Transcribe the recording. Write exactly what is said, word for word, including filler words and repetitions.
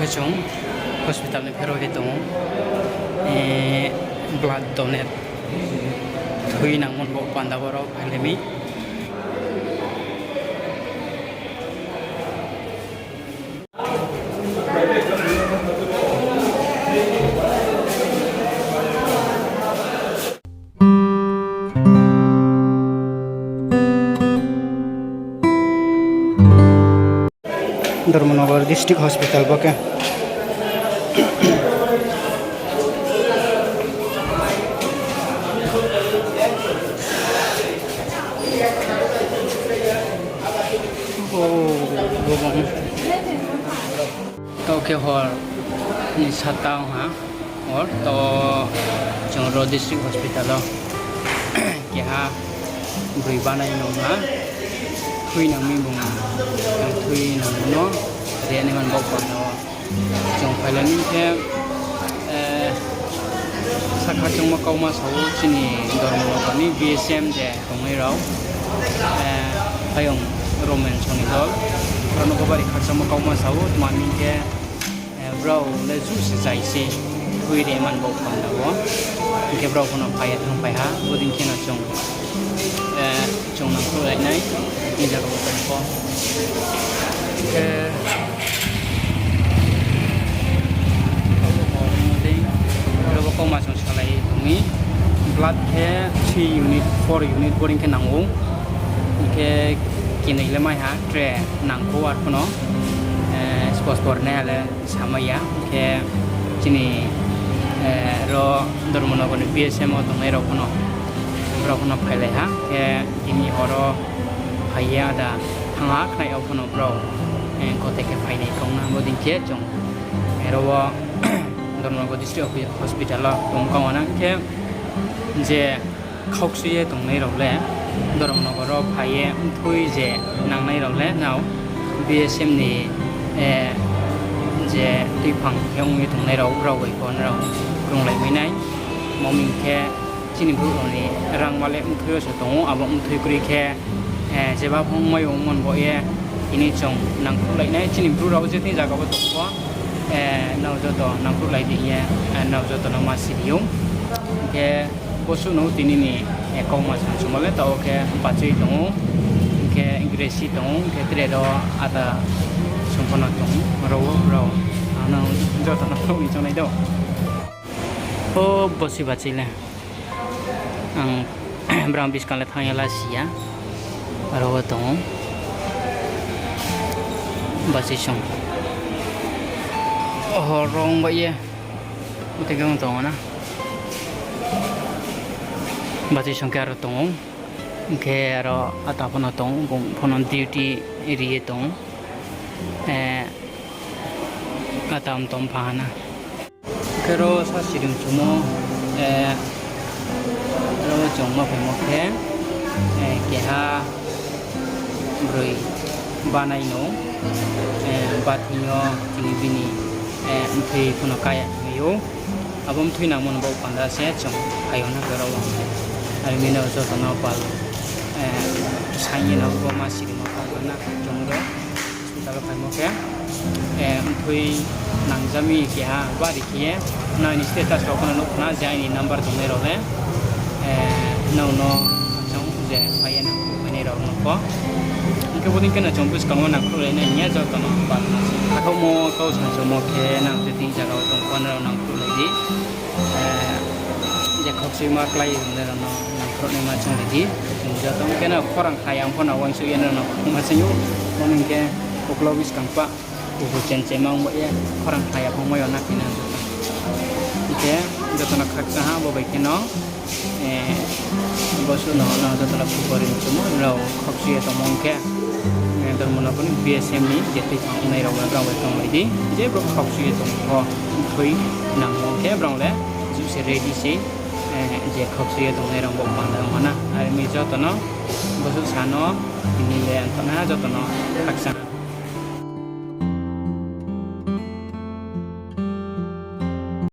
Chung hospital ni pherao ye tong ou. Blood donate, thui nangmo ni bo panda wo rao phailai mi. Dharmanagar District Hospital bo khe. Taoh khe hor ni sata ong ha. Hor to chung ro district hospital wo keha broi banai nung ha. Thui nang mi bung, thui nang no ri nai man bo panda wo chung phailai mi khe, sakha chungmo kauma sa ou chini Dharmanagar ni B S M je tongnai rao, phaiyong Roman song ni dol, brao no bo bari khakchangmo kauma sa ou, tma hing khe, brao le ju se chai se thui ri man bo panda wo. Hing khe brao pho no phai ye thanngphai ha, bodei khe no chung, chung nangkhruhlai nai, ni jaga wo tong pho. Khe ro bo kauma chung salai tong mi, blood khe three unit, four unit bodei khe nang ou. Hing khe kinoi le mai ha, tre nang khou arphuh no, sposto ri nai ha le samai ya. Hing khe chini ro Dharmanagar ni B S M wo tongnai rao pho no, brao pho no phailai ha. Khe tini hor wo phai ye ada thanng ha khnai, o pho no brao kothai khe phainai kong na, bodei khe chung ro wo Dharmanagar District Hospital wo tong kau na. Hing khe je khauksu ye tongnai rao le, Dharmanagar wo phai ye mthui je nangnai rao le nrao B S M ni je tuiphang khe ong ye tongnai rao, brao bai pho nrao krunglai mai nai. Mo hing khe chini brouh rao ni rangma le mthui yo se tong ou, abo mthui kroi khe, jeba pho ongmai ongmo ni baoh ye tini chung nangkhruhlai nai. Chini brouh rao je thing zaga wo tong pho, nrao joto nangkhruhlai di hing ye, nrao joto no ma siri ou. Hing khe bosuh no tini ni kauma sangchumo le taoh wo khe bachoi tong ou, hing khe gresi tong ou, hing khe tre ro ada sung pho no tong ou, ro wo brao, ano joto no phnuh ni choungnai do. O bosi bachoi le. Ang brang buskang le thanng ya la si ya. Aro wo tong ou. Bachoi song. Hor rong bai ye. Btei khe ong tong ou na. Bachoi song khe aro tong ou. Hing khe aro ata pho no tong ou, bung pho no duty ri ye tong ou. Ata mtom pha ha na. Khe ro sa siring chumo, ro chung ma phaimo khe, keha broi banai no, bathing yo tini bini mthui pho no kaya hingmai ou. Abo mthui nangmo no bo panda se chung phai yo na khe ro wo. Are mi no joto no pal saing ye no bo ma siringmo pal na chung ro. Hospital wo phaimo khe, mthui nangja mi keha bari khe ye, nrao ni status rao pho no nuh khna je aini number tongnai rao le, nrao no chung je phai ye nangkhruh mainai rao no pho. Hing khe bodei khe no chung buskang wo nangkhruhlai nai hing ye joto no pal na se. Khathomo kau sangchumo khe nang je thing zaga wo tong pho nrao nangkhruhlai di. Je khakchuima klái tongnai rao no nangkhruh naima chounglai di. Chung joto ong khe no khorang khnai ya pho no uaingsouh ye nrao no khakma chai ou. Bo hing khe uklau buskang pa, kuhu chenchema ong ba ye khorang khnai ya pho mai yo na khe nang joto. Hing khe joto no khakchang ha bo bai khe no, bosuh no nrao joto no khupor ri chumo, nrao khakchu ye tongmo ong khe, Dharmanagar ni B S M ni je tuiphang ongnai rao no brao bai tonglai di, je brouh khakchu ye tong pho, mthui nangmo ong khe brao le juh se ready se, je khakchu ye tongnai rao bo panda ong ha na. Are mi joto no bosuh sa no tini le ang tong ha joto no khakchang.